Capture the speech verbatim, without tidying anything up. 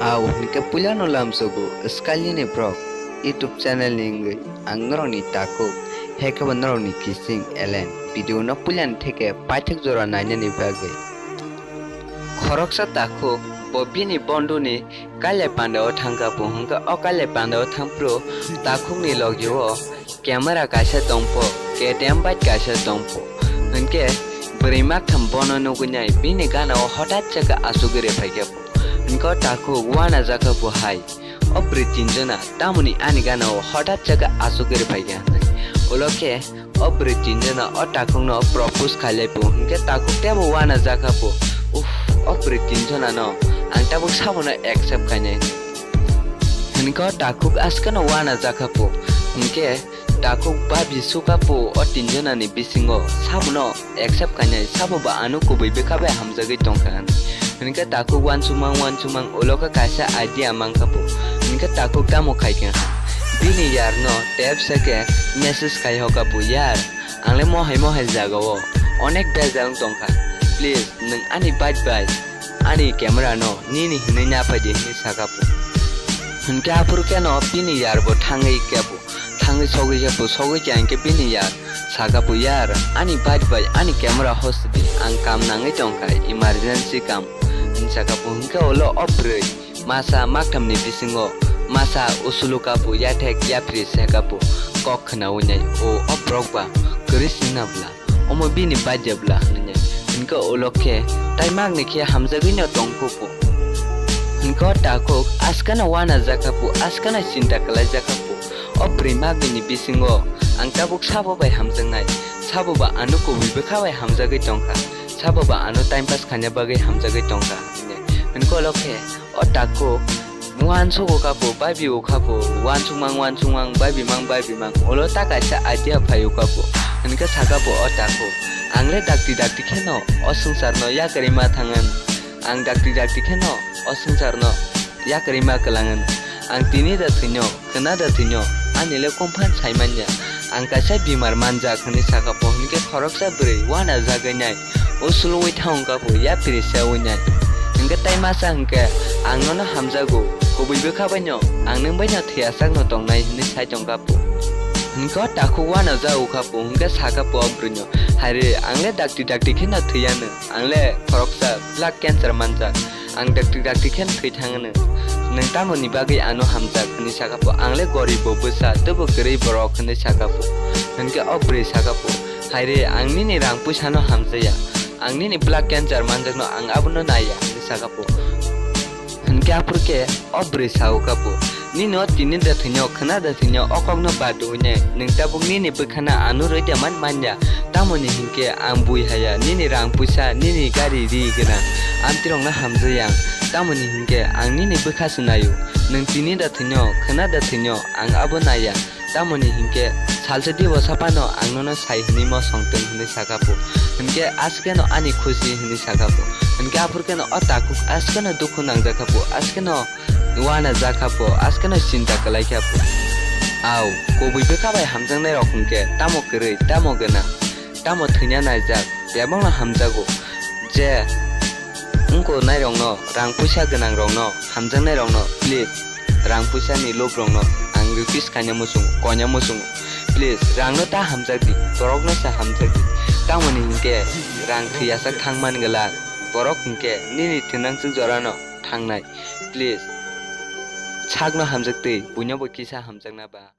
Au hinkhe puilano lamsogo Skyline ni vlog YouTube channel ni wngwi ang norokni takhuk, hekhe bo norokni kising Elen video no puilani theke paithak jora nainani bagwi. Khoroksa takhuk bo bini bondhuni kailai pandao thangkha, bo hwnkhe o kailai pandao thangphru takhukni logio camera kaisa tongpho, K T M bike kaisa tongpho. Hinkhe bwrwi maktham bono nugwi nai bini ganao hotat chakhe achugwi rwphaikha bo. Hinkhe o takhuk uanajakha bo hai. O bwrwi tinjona tamoni ani ganao hotat chakhe achugwi rwphaikha hinwi. Ulo khe o bwrwi tinjona o takhukno propose khailai bo. Hinkhe takhuk teibo uanajakha bo. Uff, o bwrwi tinjonano ang tabuk sabono accept khainai hinwi. Hinkhe o takhuk askeno uanajakha bo. Hinkhe takhuk babi sukha bo o tinjonani bisingo sabono accept khainai, sabo ba ano kubui bwkha bai hamjagwi tongkha hinwi. Hinkhe takhuk uansukmang uansukmang ulo khe kaisa idea mankha bo. Hinkhe takhuk tamo khaikha, bini yarno teps khe message khai hokha bo, "Yar, ang le mohai mohai jagao onek bejal wng tongkha, please nwng ani bike bai ani camera no nini hinwi naphai di," hinwi sakha bo. Hinkhe aphuru kheno bini yar bo thangwi kebo thangwi sogwi khe bo, sogwi khe hinkhe bini yar sakha bo, "Yar, ani bike bai ani camera hosti di, ang kam nangwi tongkha, emergency kam," hinwi sakha bo. Hinkhe ulo o bwrwi masa makthamni bisingo masa usulu kha bo, yathek yaphri se kha bo, kok khnaui nai, "O, o borok ba kwrwi sina bwla, omo bini bike ya bwla," hinwi. Hinkhe ulo khe tai magni khe hamjagwino tongkha bo. Hinkhe o takhuk askano uanajakha bo, askano chinta kwlaijakha bo. O bwrwi magwini bisingo ang tabuk sabo bai hamjaknai, sabo ba ano kubui bwkha bai hamjagwi tongkha, sabo ba ano time pass khaina bagwi hamjagwi tongkha hinwi. Hinkhe ulo khe o takhuk uansukha bo, babi ukha bo, uansukmang uansukmang, babimang babimang, ulo ta kaisa idea phai ukha bo. Hinkhe sakha bo o takhuk, "Ang le dakti dakti kheno o swngcharno yakarwi ma thangan, ang dakti dakti kheno o swngcharno yakarwi ma kwlangan, ang tini da thwino, khwna da thwino, ani le kumphan sai manya, ang kaisa bimar manjak," hinwi sakha bo. Hinkhe khoroksa bwrwi uanajagwi nai, o sulungwi thangkha bo, yaphri se ui nai. Hinkhe tai masa hinkhe, "Ang nono hamjago, kubui bwkha baino, ang nwng baino thwiyasakno tongnai," hinwi sai tongkha bo. Hinkhe o takhuk uanajak ukha bo, hinkhe sakha bo o bwrwino, "Hai re, ang le dakti dakti kheno thwiyano, ang le khoroksa blood cancer manjak, ang dakti dakti khe thwi thangno. Nwng tamoni bagwi ano hamjak?" hinwi sakha bo. "Ang le goribo bwsa, teibo kwrwi borok," hinwi sakha bo. Hinkhe o bwrwi sakha bo, "Hai re, ang nini rang puisano hamjaya, ang nini blood cancer manjakno ang abono naiya," hinwi sakha bo. Hinkhe aphuru khe o bwrwi sakha bo, "Nini o tini da thwino, khwna da thwino, o kokno bad rwui nai, nwng tabuk nini bwkhano ano rwi da man manya, tamoni hinkhe ang bui haya, nini rang puisa, nini gari ri gwnang, amtwirokno hamjaya ang, tamoni hinkhe ang nini bwkha se naio, nwng tini da thwino, khwna da thwino, ang abo naiya, tamoni hinkhe salsa dibo saphano ang nono sai hinwi mosong tong," hinwi sakha bo. Hinkhe askeno ani khusi hinwi sakha bo. Hinkhe aphuru kheno o takhuk askeno dukhu nangjakha bo, askeno uanajakha bo, askeno chinta kwlaikha bo. Au, kubui bwkha bai hamjaknairok hinkhe tamo kwrwi, tamo gwnang, tamo thwina naijak, bebakno hamjago. Je wngkuk nairokno, rang puisa gwnangrokno, hamjaknairokno, please, rang puisani lobrokno ang request khaina muchungo, koina muchungo. Please, rangno ta hamjakdi, borokno se hamjakdi. Tamoni hinkhe rang thwiyasak thangman glak, borok hinkhe nini thwinangsuk jorano thangnai. Please, sakno hamjaktwi, buino bo kisa hamjakna ba.